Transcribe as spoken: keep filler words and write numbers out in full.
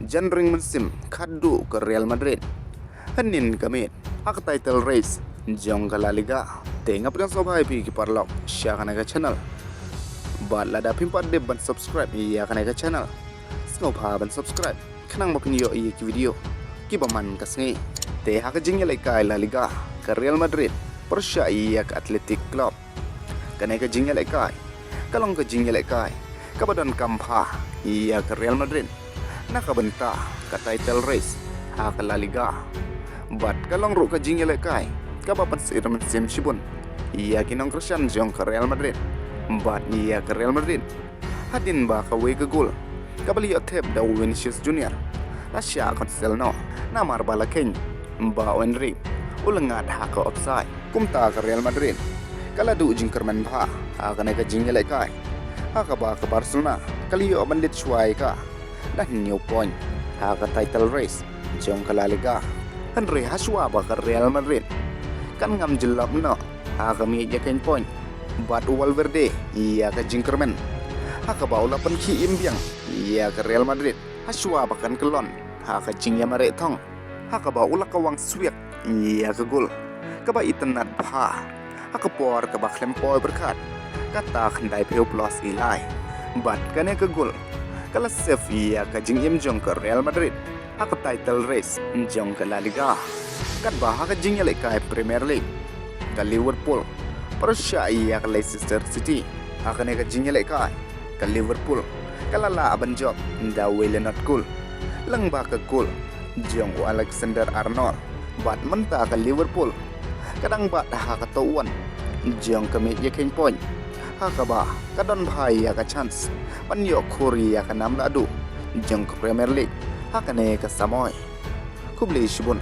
Jan ring mynsiem khatduh ka Real Madrid hynnin ka miet ha ka title race jong ka La Liga. Te nga pdiang sngewbha ïa phi ki paralok sha kane ka channel. Bad lada phim pat dep ban subscribe ïa kane ka channel, sngewbha ban subscribe khnang ba phin ïoh ïa ki video kiba man ka sngi. Te ha ka jingïalehkai La Liga, ka Real Madrid pyrshah ïa ka Athletic Club. Kane ka jingïalehkai ka long ka jingïalehkai kaba donkam bha ïa ka Real Madrid na ka bynta ka title race ha ka La Liga. Bad ka long ruh ka jingïalehkai kaba pynsyier mynsiem shibun ïa ki nongkyrshan jong ka Real Madrid bad ïa ka Real Madrid, hadien ba kawei ka gol kaba la ïoh thep da u Vinicius Junior la shah cancel noh, namar ba la kheiñ ba u Endrick u la ngat ha ka offside. Kumta ka Real Madrid ka la duh jingkyrmen bha ha kane ka jingïalehkai, ha kaba ka Barcelona ka la ïoh ban leit shuwa ïa ka da hynñiew point ha ka title race jong ka La Liga. Hynrei ha shuwa ba ka Real Madrid kan ngam jyllop noh ha ka miej ïakheiñ point bad u Valverde ïa ka jingkyrmen, ha kaba u la pynkhih im biang ïa ka Real Madrid ha shuwa ba kan kyllon ha ka jingïamareh thong, ha kaba u la kawang swiak ïa ka gol kaba itynnad bha ha ka por kaba khlem poi pyrkhat, kata khyndai phew plus ïa lai. Bad kane ka gol ka la save ïa ka jingim jong ka Real Madrid ha ka title race jong ka La Liga. Katba ha ka jingïalehkai Premier League, ka Liverpool pyrshah ïa ka Leicester City. Ha kane ka jingïalehkai, ka Liverpool ka la lah ban jop da uwei Leonard Cole lyngba ka gol jong u Alexander Arnold. Bad mynta ka Liverpool ka dang bat ha ka top one jong ka miej ïakheiñ point, ha kaba ka don bha ïa ka chance ban ïoh khur ïa ka nam lahduh jong ka Premier League ha kane ka samoi. Khublei shibun.